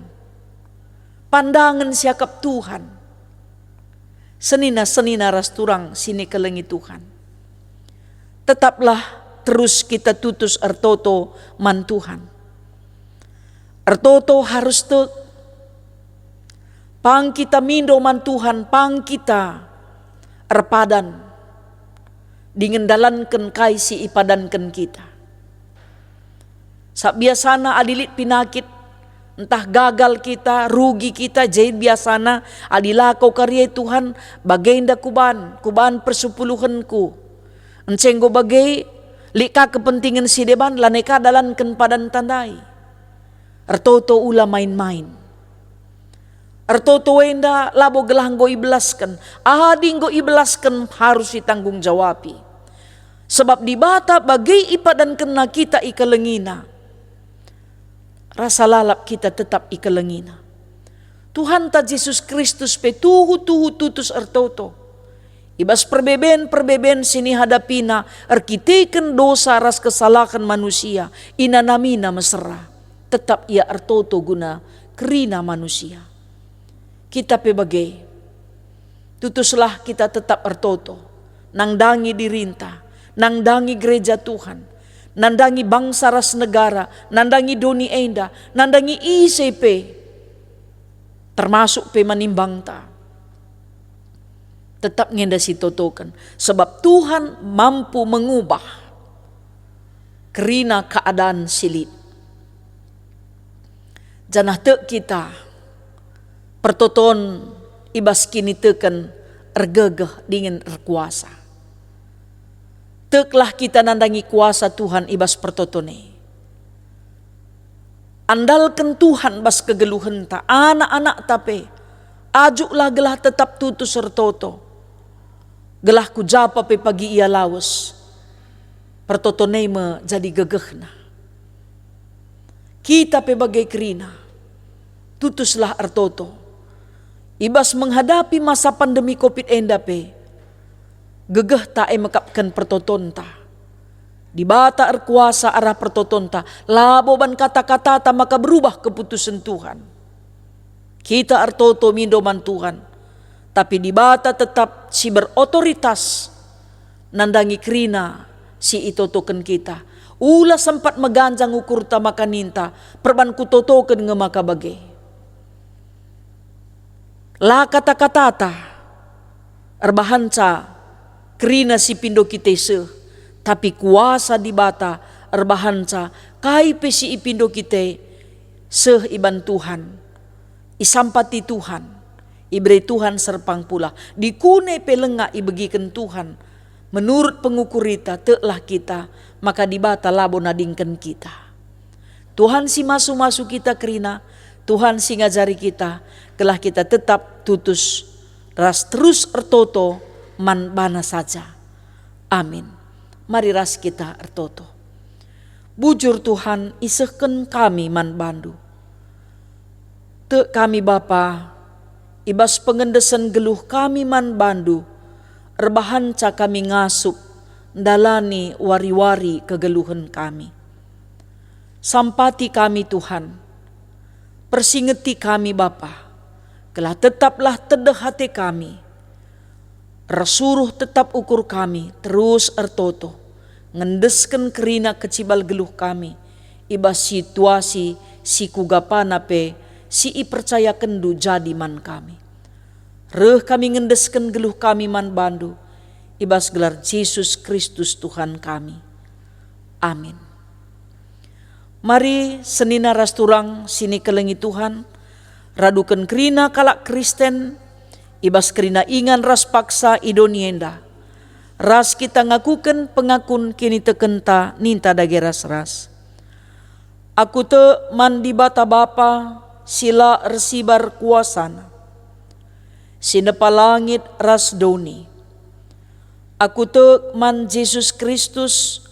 pandangen siakap Tuhan. Senina-senina ras turang si nikelengi Tuhan, tetaplah terus kita tutus ertoto man Tuhan. Ertoto harus tek. Pang kita mindo man Tuhan, pang kita erpadan dingen dalanken kai si ipadanken kita. Sabap biasana adi lit pinakit, ntah gagal kita, rugi kita, jadi biasana adi lako kari e Tuhan, bagenda kuban, kuban persepuluhenku. Ence enggo bage, lit ka kepentingen si deban, lanai ka dalanken padanta ndai. Ertoto ula main-main. Ertoto enda labo gelah enggo ibelasken. Adi enggo ibelasken, harus itanggung jawapi. Sebab Dibata bage ipadankenna kita ikelengina, rasa lalap kita tetap ikelengina. Tuhanta Jesus Kristus pe tuhu-tuhu tutus ertoto. I bas perbeben-perbeben si nihadapina erkiteken dosa ras kesalahen manusia, inanamina mesera. Tetap ia ertoto guna kerina manusia. Kita pe bage. Tutuslah kita tetap ertoto, nandangi dirinta, nandangi gereja Tuhan, nandangi bangsa ras negara, nandangi doni enda, nandangi ise pe, termasuk pe manimbangta. Tetap nge enda sitotoken, sebab Tuhan mampu mengubah kerina keadaan si lit. Janah tek kita pertoton i bas kiniteken ergegeh dingen erkuasa. Teklah kita nandangi kuasa Tuhan i bas pertoton e. Andalken Tuhan bas kegeluhenta, anak-anakta pe, ajuklah gelah tetap tutus ertoto, gelah ku japa pe pagi ia lawes, pertoton e me jadi gegehna. Kita pe bage kerina, tutuslah ertoto. I bas menghadapi masa pandemi covid enda pe, gegehta e mekapken pertotonta. Dibata erkuasa arah pertotonta, labo ban kata-katata maka berubah keputusen Tuhan. Kita ertoto mindo man Tuhan, tapi Dibata tetap si berotoritas nandangi kerina si itotoken kita. Ula sempat meganjang ukurta maka ninta, "Perban kutotoken nge maka bage." La kata-katata, erbahanca kerina si pindo kita seh, tapi kuasa Dibata erbahanca kai pe si ipindo kita seh iban Tuhan, isampati Tuhan, ibere Tuhan serpang pulah. Dikune pe langa ibegiken Tuhan, menurut pengukur ita, teklah kita, maka Dibata labo nadingken kita. Tuhan si masu-masu kita kerina, Tuhan si ngajari kita, gelah kita tetap tutus ras terus ertoto man baNa saja. Amin. Mari ras kita ertoto. Bujur Tuhan, isehken kami man baNdu. Tek kami Bapa, i bas pengendesen geluh kami man baNdu, erbahanca kami ngasup ndalani wari-wari kegeluhen kami. Sampati kami, Tuhan. Persingeti kami, Bapa, gelah tetaplah tedeh ate kami. Ersuruh tetap ukur kami terus ertoto, ngendesken kerina kecibal geluh kami i bas situasi si kuga pana pe si ipercayakenNdu jadi man kami. Reh kami ngendesken geluh kami man baNdu, i bas gelar Jesus Kristus Tuhan kami. Amin. Mari senina ras turang si nikelengi Tuhan, raduken kerina kalak Kristen, i bas kerina ingan ras paksa i doni enda, ras kita ngakuken pengakun kinitekenta ninta dage ras-ras. Aku tek man Dibata Bapa si la ersibar kuasaNa, si nepa langit ras doni. Aku tek man Jesus Kristus,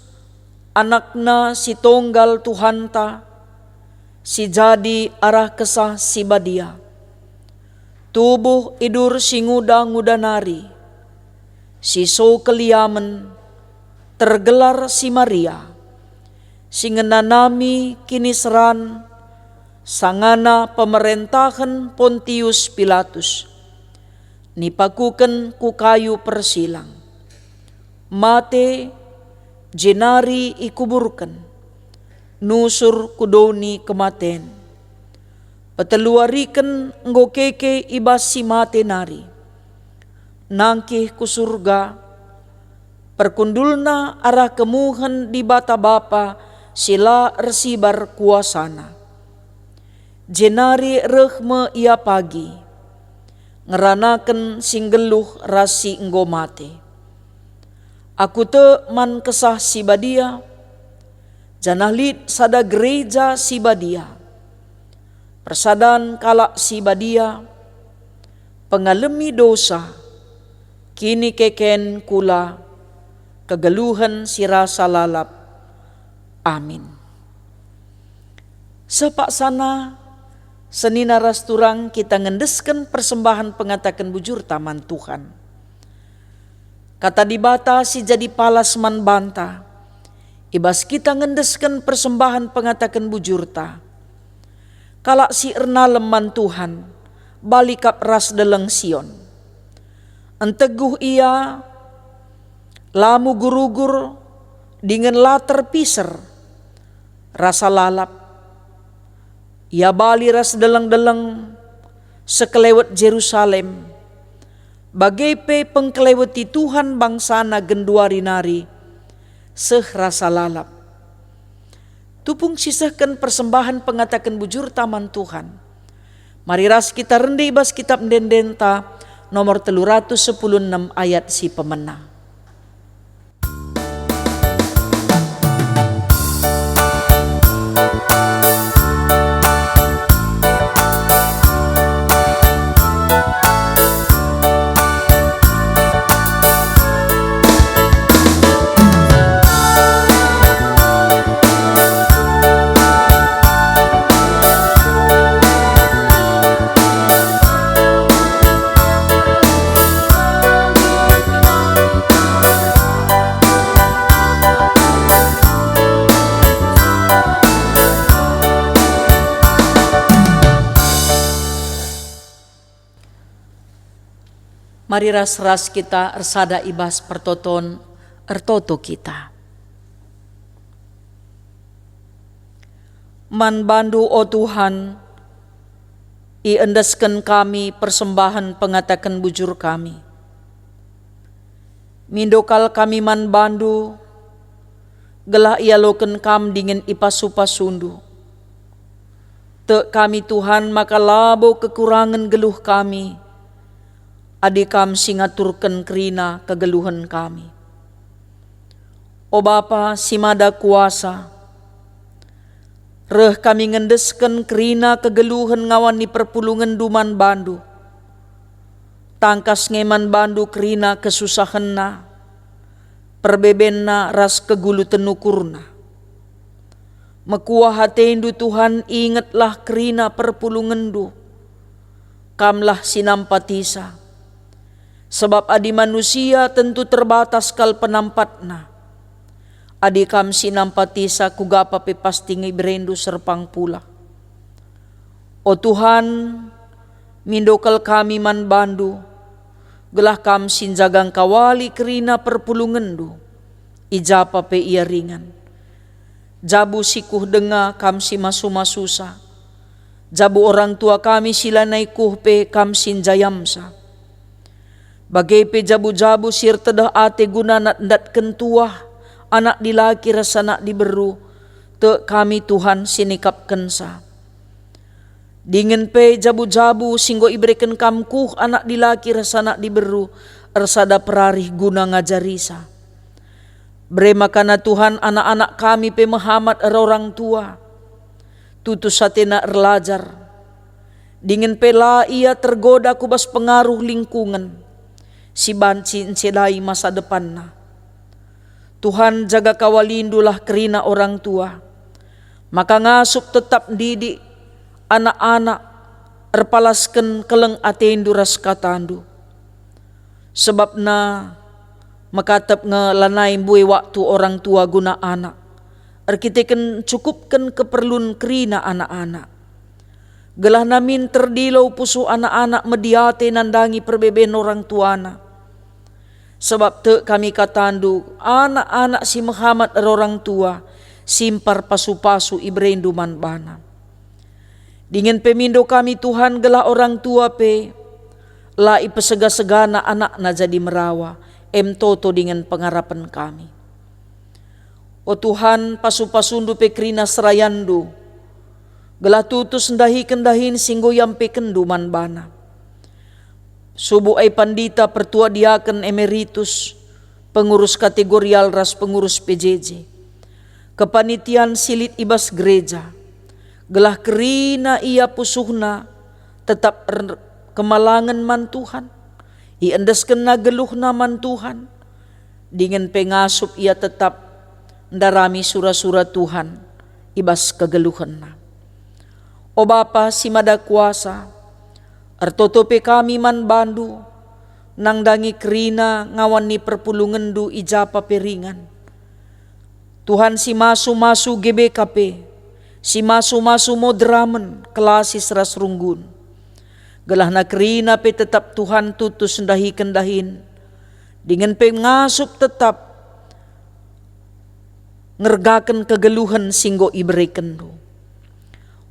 AnakNa si tonggal Tuhanta, si jadi arah Kesah Si Badia. Tubuh idur si nguda-nguda nari, si so keliamen, tergelar si Maria, si ngenanami kiniseran sangana pemerentahen Pontius Pilatus, nipakuken ku kayu persilang. Mate, jenari ikuburken, nusur ku doni kematen. Peteluariken enggo keke i bas si mate nari. Nangkih ku Surga, perkundulna arah kemuhen Dibata Bapa si la ersibar kuasaNa. Jenari reh me Ia pagi, ngeranaken si nggeluh ras si enggo mate. Aku tek man Kesah Si Badia, janah lit sada gereja si badia, persadan kalak si badia, pengalemi dosa, kinikeken kula, kegeluhen si rasa lalap. Amin. Seh paksana, senina ras turang kita ngendesken persembahen pengataken bujurta man Tuhan. Kata Dibata si jadi palas man banta, i bas kita ngendesken persembahen pengataken bujurta. Kalak si ernalem man Tuhan, bali kap ras deleng Sion. Enteguh ia, la mugur-ugur, dingen la terpiser, rasa lalap. Ia bali ras deleng-deleng sekelewet Jerusalem, bage pe pengkeleweti Tuhan bangsaNa genduari nari seh rasa lalap. Tupung sisehken persembahen pengataken bujurta man Tuhan, mari ras kita rende i bas Kitap Ende-endenta nomor telu ratus sepuluh enem ayat si pemena. Mari ras-ras kita ersada i bas pertoton, ertoto kita. Man baNdu, o Tuhan, iendesken kami persembahen pengataken bujur kami. Mindo kal kami man bandu, gelah ialoken kam dingen ipasu-pasundu. Tek kami, Tuhan, maka labo kekurangen geluh kami, adi kam si ngaturken kerina kegeluhen kami. O Bapa si Mada Kuasa, reh kami ngendesken kerina kegeluhen ngawan ni perpulungenndu man bandu. Tangkas nge man bandu kerina kesusahenna, perbebenna ras keguluten ukurna. Mekuah atendu, Tuhan, ingetlah kerina perpulungenndu. Kamlah si nampatisa. Sebab adi manusia tentu terbatas kal penampatna. Adi kam si nampatisa, kuga pe pasti nge iberendu serpang pula. O Tuhan, mindo kal kami man bandu, gelah kam si njaga ngkawali kerina perpulungenndu, i ja pe ia ringan. Jabu si kuh denga kam si masu-masusa, jabu orang tua kami si lanai kuh pe kam si njayamsa. Bage pe jabu-jabu si ertedeh ate guna ndat-ndatken tuah, anak dilaki ras anak diberu, tek kami, Tuhan, si nikapkensa. Dingen pe jabu-jabu si enggo ibereken kam kuh anak dilaki ras anak diberu ersada perarih guna ngajarisa. Bere makana, Tuhan, anak-anak kami pe mehamat erorang tua, tutus atena erlajar, dingen pe la ia tergoda ku bas pengaruh lingkungen si banci ncelai masa depanna. Tuhan, jaga kawalindulah kerina orang tua, maka ngasup tetap ndidik anak-anak erpalasken keleng atendu ras katandu. Sebabna mekatep nge lanai mbue waktu orang tua guna anak, erkiteken cukupken keperlun kerina anak-anak. Gelahna min terdilo pusuh anak-anak mediate nandangi perbeben orang tuana. Sebab tek kami katandu, anak-anak si mehamat erorang tua, simpar pasu-pasu iberendu man bana. Dingen pe mindo kami, Tuhan, gelah orang tua pe la ipesega-segana anakna jadi merawa, em toto dingen pengarapen kami. O Tuhan, pasu-pasundu pe kerina serayandu, gelah tutus ndahiken dahin si enggo iampekenndu man bana. Subuk ai pandita, pertua diaken emeritus, pengurus kategorial ras pengurus P J J, kepanitian si lit i bas gereja, gelah kerina ia pusuhna tetap er-, kemalangen man Tuhan, iendeskenna geluhna man Tuhan, dingen pe ngasup ia tetap ndarami sura-sura Tuhan i bas kegeluhenna. O Bapa si Mada Kuasa, ertoto pe kami man bandu, nandangi kerina ngawan ni perpulungenndu i ja pe ringan. Tuhan si masu-masu G B K P, si masu-masu moderamen, kelasis ras runggun. Gelahna kerina pe tetap Tuhan tutus ndahiken dahin, dingen pe ngasup tetap ngergaken kegeluhen si enggo iberekenndu.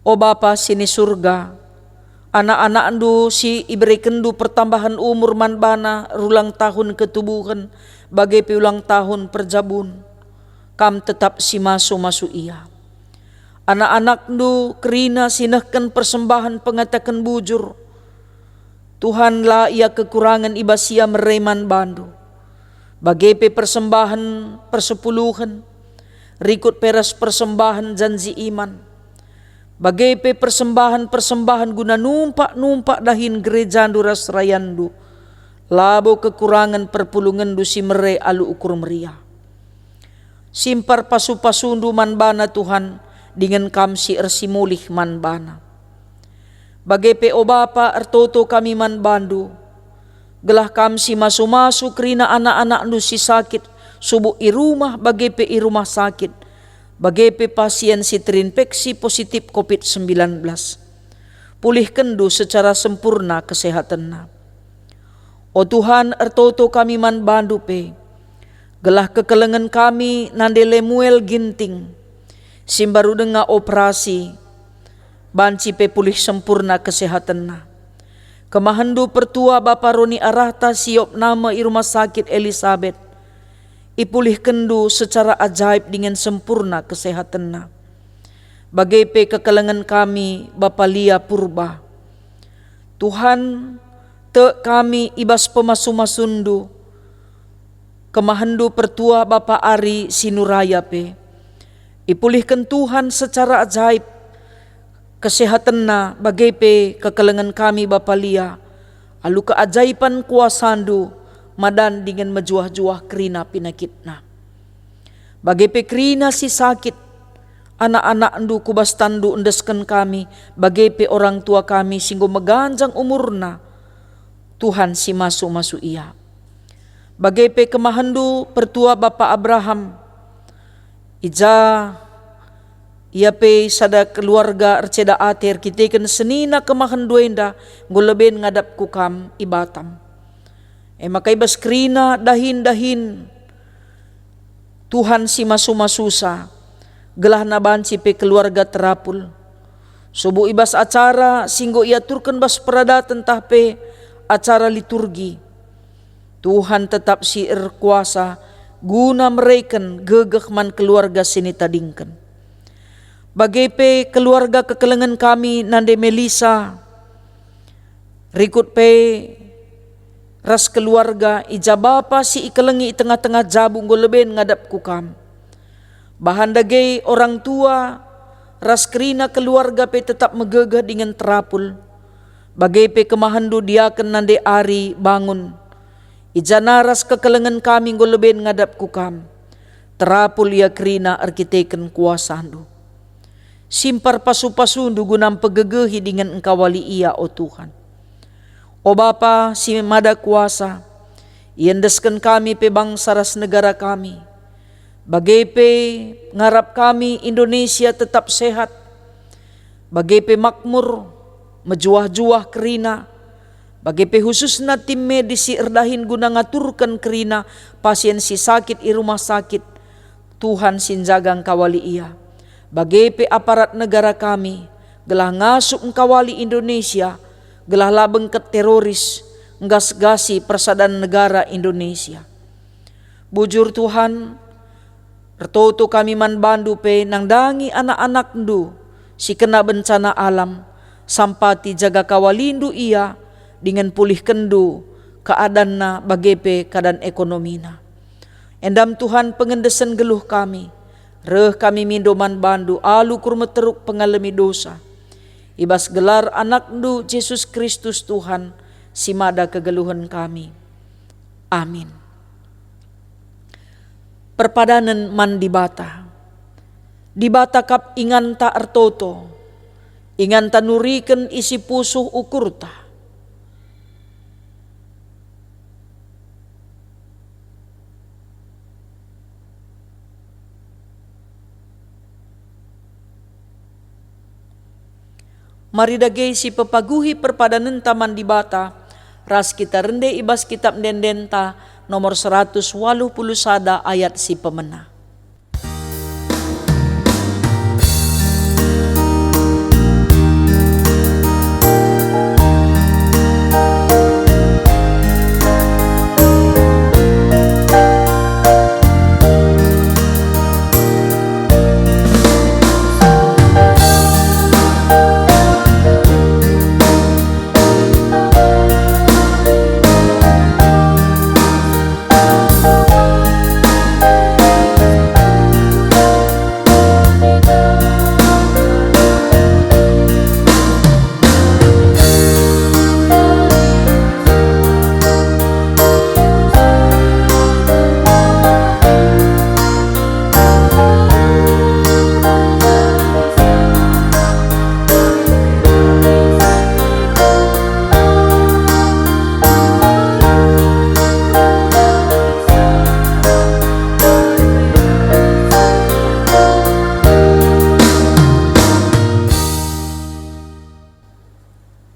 O Bapa si ni Surga, anak-anakndu si iberekenndu pertambahen umur man bana, erulang tahun ketubuhen, bage pe ulang tahun perjabun, Kam tetap si masu-masu ia. Anak-anakndu kerina si nehken persembahen pengataken bujur, Tuhan, la ia kekurangen i bas ia mere man bandu. Bage pe persembahen persepuluhen, rikut pe ras persembahen janji iman, bage pe persembahen-persembahen guna numpak-numpak dahin gerejandu ras serayanndu, labo kekurangen perpulungenndu si mere alu ukur meriah. Simpar pasu-pasundu man bana, Tuhan, dingen Kam si ersimulih man bana. Bage pe, o Bapa, ertoto kami man bandu, gelah Kam si masu-masu kerina anak-anakndu si sakit, subuk i rumah bage pe i rumah sakit, bage pe pasien si terinfeksi positif covid sembilan belas. Pulihkenndu secara sempurna kesehatenna. O Tuhan, ertoto kami man bandu pe, gelah kekelengen kami nande Lemuel Ginting, si mbaru denga operasi, banci pe pulih sempurna kesehatenna. Kemahenndu pertua Bapa Roni Arahta si iopna me i Rumah Sakit Elisabet, ipulihkenndu secara ajaib dingen sempurna kesehatenna. Bage pe kekelengen kami Bapa Lia Purba. Tuhan, tek kami i bas pemasu-masunndu, kemahenndu pertua Bapa Ari Sinuraya pe. Ipulihken Tuhan secara ajaib kesehatenna, bage pe kekelengen kami Bapa Lia, alu keajaiban kuasandu, madan dingen mejuah-juah kerina pinakitna. Bage pe kerina si sakit, anak-anakndu ku bas tanndu endesken kami, bage pe orang tua kami si enggo meganjang umurna, Tuhan si masu-masu ia. Bage pe kemahenndu pertua Bapa Abraham, i ja ia pe sada keluarga erceda ate erkiteken senina kemahenndu enda enggo leben ngadap ku Kam i Batam. E maka i bas kerina dahin-dahin, Tuhan si masu-masusa, gelahna banci pe keluarga terapul. Subuk i bas acara si enggo iaturken bas peradaten tah pe acara liturgi, Tuhan tetap si erkuasa guna mereken gegeh man keluarga si nitadingken. Bage pe keluarga kekelengen kami nande Melisa, rikut pe ras keluarga, i ja bapa si ikelengi i tengah-tengah jabu enggo leben ngadap ku Kam. Bahan dage orang tua ras kerina keluarga pe tetap megegeh dingen terapul. Bage pe kemahenndu diaken nande Ari Bangun, i ja ras kekelengen kami enggo leben ngadap ku Kam. Terapul ia kerina erkiteken kuasandu. Simpar pasu-pasundu guna mpegegehi dingen engkawali ia, o Tuhan. O Bapa si Mada Kuasa, iendesken kami pe bangsa ras negara kami. Bage pe ngarap kami Indonesia tetap sehat, bage pe makmur, mejuah-juah kerina, bage pe khususna tim medis si erdahin guna ngaturken kerina pasien si sakit i rumah sakit, Tuhan si njaga engkawali ia. Bage pe aparat negara kami, gelah ngasup engkawali Indonesia, gelah la bengket teroris, nggasgasi persadan negara Indonesia. Bujur Tuhan, ertoto kami man bandu pe nandangi anak-anakndu si kena bencana alam, sampati jaga kawalindu ia dingen pulihkenndu keadanna bage pe keadan ekonomina. Endam Tuhan pengendesen geluh kami, reh kami mindo man bandu alu kur meteruk pengalemi dosa. I bas gelar anakndu Jesus Kristus Tuhan, si mada kegeluhen kami. Amin. Perpadanen man Dibata. Dibata kap inganta ertoto, inganta nuriken isi pusuh ukurta. Mari dage sipepaguhi perpadanenta man Dibata, ras kita rende i bas Kitap Ende-endenta nomor seratus waluh puluh sada ayat si pemena.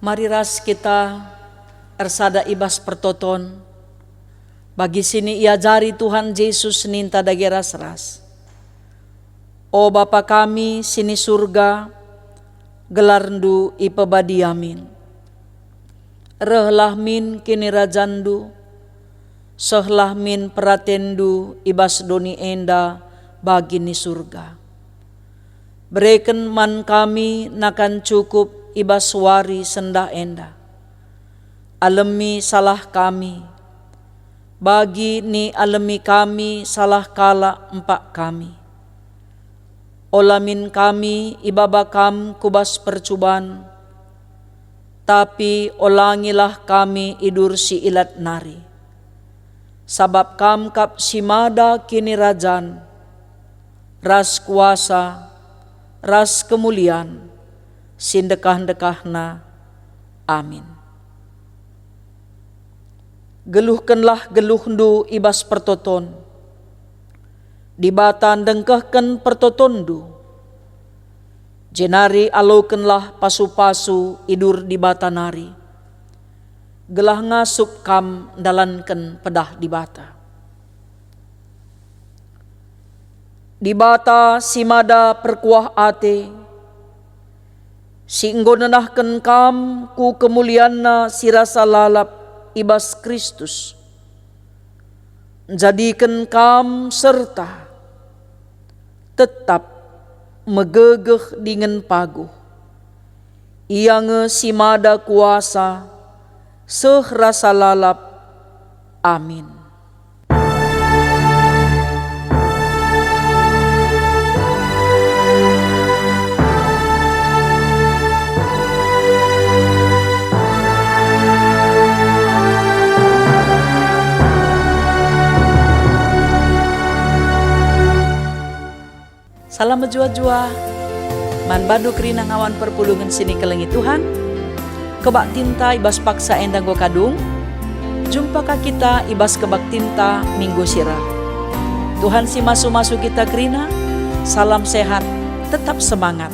Mari ras kita ersada i bas pertoton, bagi si niajari Tuhan Jesus ninta dage ras-ras. O Bapa kami si ni Surga, gelarNdu ipebadia min. Rehlah min kinirajanNdu, Sehlah min peratenNdu i bas doni enda bagi ni Surga. Bereken man kami nakan cukup i bas wari sendah enda. Alemi salah kami, bagi ni alemi kami salah kalak empak kami. Ola min kami ibaba Kam ku bas percuban, tapi olangilah kami idur si ilat nari. Sabap Kam kap si mada kinirajan, ras kuasa, ras kemulian, si ndekah-ndekahna. Amin. Geluhkenlah geluhndu i bas pertoton. Dibata ndengkehken pertotonndu. Jenari alokenlah pasu-pasu idur Dibata nari, gelah ngasup kam ndalanken pedah Dibata. Dibata si mada perkuah ate, si enggo nenahken kam ku kemulianNa si rasa lalap i bas Kristus, njadiken kam serta tetap megegeh dingen paguh. Ia nge si mada kuasa seh rasa lalap. Amin. Salam mejuah-juah man bandu kerina ngawan perpulungen si nikelengi Tuhan. Kebaktinta i bas paksa enda enggo kadung. Jumpa ka kita i bas kebaktinta minggu si reh. Tuhan si masu-masu kita kerina. Salam sehat, tetap semangat.